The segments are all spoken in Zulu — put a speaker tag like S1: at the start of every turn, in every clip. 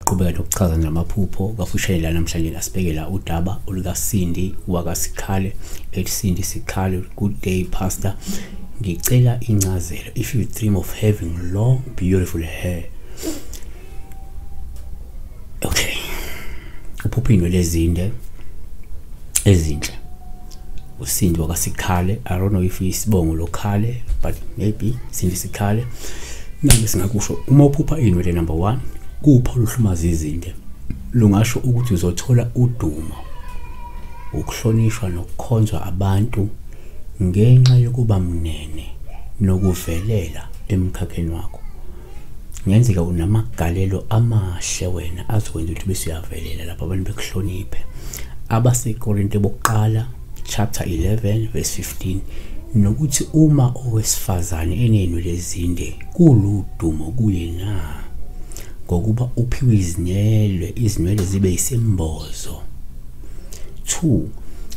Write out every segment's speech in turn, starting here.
S1: Qhubeka nokuchaza namaphupho kafushane la namhlanje asibhekela udaba olukaSindi wakaSikhale ethi Sindi Sikhale. Good day pastor, ngicela incazelo. If you dream of having long beautiful hair. Okay, uphupha inwele ezinde ezinhle uSindi wakaSikhale. I don't know if isibongo lokhale, but maybe Sindi Sikhale. Nange singakusho uma uphupha inwele number 1 kupha oluhlumaza izinde lungasho ukuthi uzothola udumo, ukuhlonishwa nokukhonzwa abantu ngenxa yokuba mnene nokuvelela emkhakheni wakho. Kungenzeka unamagalelo amahle wena azokwenza ukuthi bese uyavelela lapho abantu bekuhloniphe. AbaseKorinte bokuqala chapter 11 verse 15, nokuthi uma owesifazane enenwele ezinde kuludumo kuye na, ngokuba uphiwe izinwele zibe isembozo. 2,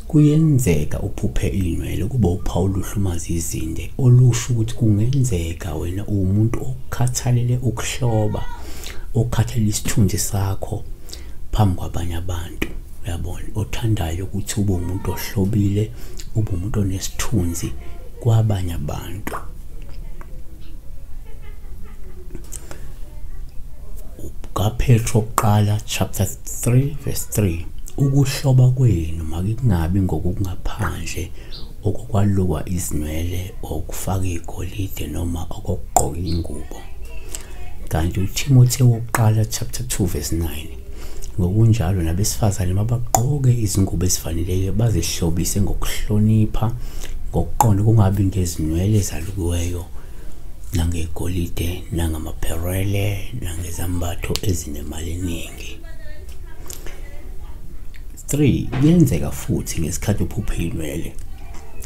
S1: kuyenzeka uphuphe inwele kuba uphawu oluhlumaza izinde olusho ukuthi kungenzeka wena uwumuntu okhathalele ukuhloba, okhathalela isithunzi sakho phambi kwabanye abantu, uyabona, othandayo ukuthi ube umuntu ohlobile, ube umuntu onesithunzi kwabanye abantu. KaPetro kuqala chapter 3 verse 3, ukuhloba kwenu makungabi ngokungaphandle okokwalukwa izinwele, okufaka igolide noma okokugqoka ingubo. Kanti uTimothy wokuqala chapter 2 verse 9, ngokunjalo nabesifazane mabagqoke izingubo ezifaneleyo, bazihlobise ngokuhlonipha, ngokuqonda, kungabi ngezinwele ezalukiweyo nangegolide nangamaperele nangezambatho ezinemali eningi. 3, kuyenzeka futhi ngesikhathi uphuphe inwele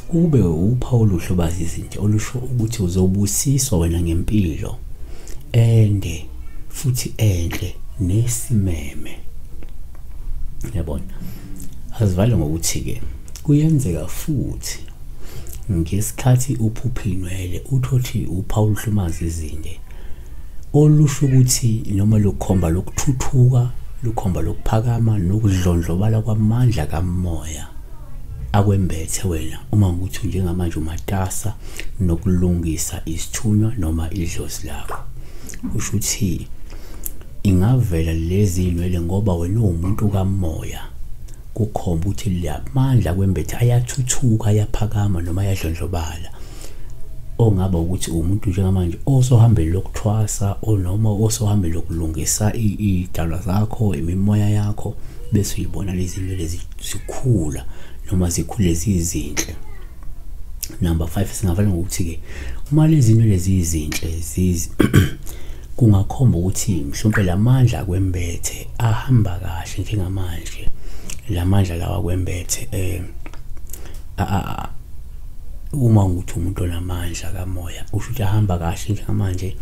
S1: kube uphawu oluhlobaza izinto olusho ukuthi uzobusiswa wena ngempilo ende futhi enhle nesimeme. Yabona, azivale ngokuthi-ke kuyenzeka futhi ngesikhathi uphuphe inwele uthothi uphawu oluhlumaza izinde olusho ukuthi noma lukhomba lokuthuthuka, lukhomba lokuphakama nokudlondlobala kwamandla kamoya akwembethe wena uma ukuthi njengamanje umatasa nokulungisa isithunywa noma idlozi lakho. Kusho ukuthi ingavela lezi inwele ngoba wena uwumuntu kamoya, kukhomba ukuthi lamandla kwembethe ayathuthuka, ayaphakama noma ayadlondlobala. Ongaba ukuthi umuntu njengamanje osohambeni lokuthwasa noma osohambeni lokulungisa idalwa zakho, imimoya yakho, bese uyibona lezi zinto zikhula noma zikhule zizinhle. Number 5, singavala ngokuthi-ke uma lezi zinto lezi zinhle kungakhomba ukuthi mhlawumbe lamandla kwembethe ahamba kahle njengamanje, lamandla lawa kwembethe uma ukuthi umuntu onamandla kamoya usho ukuthi ahamba kahle njengamanje,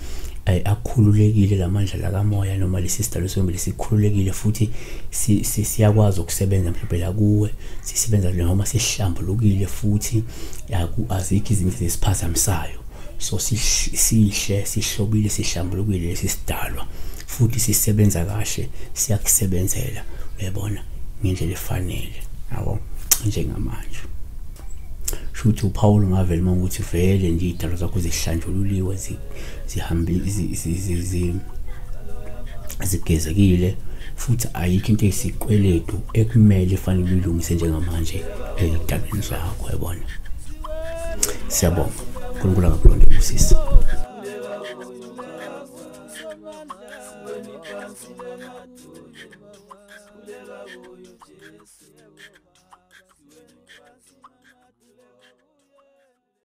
S1: akhululekile lamandla la kamoya noma lesi sidalo sombili sikhululekile futhi siyakwazi ukusebenza mhlawumbe la kuwe, sisebenza noma sihlambulukile futhi azikho izinto ezisiphazamisayo. So sihle, sihlobile, sihlambulukile lesi sidalwa futhi sisebenza kahle, siyakusebenzela, uyabona, ngendlela efanele yabo njengamanje. Shuthi uPaul ngavela uma ukuthi vele nje idalo zakho zihlanjululiwe, zihambi zigezekile futhi ayikho into eyisikweletu ekumele fanele uyilungise njengamanje edalweni zakho, yabona. Siyabonga, uNkulunkulu akakulonde busisa.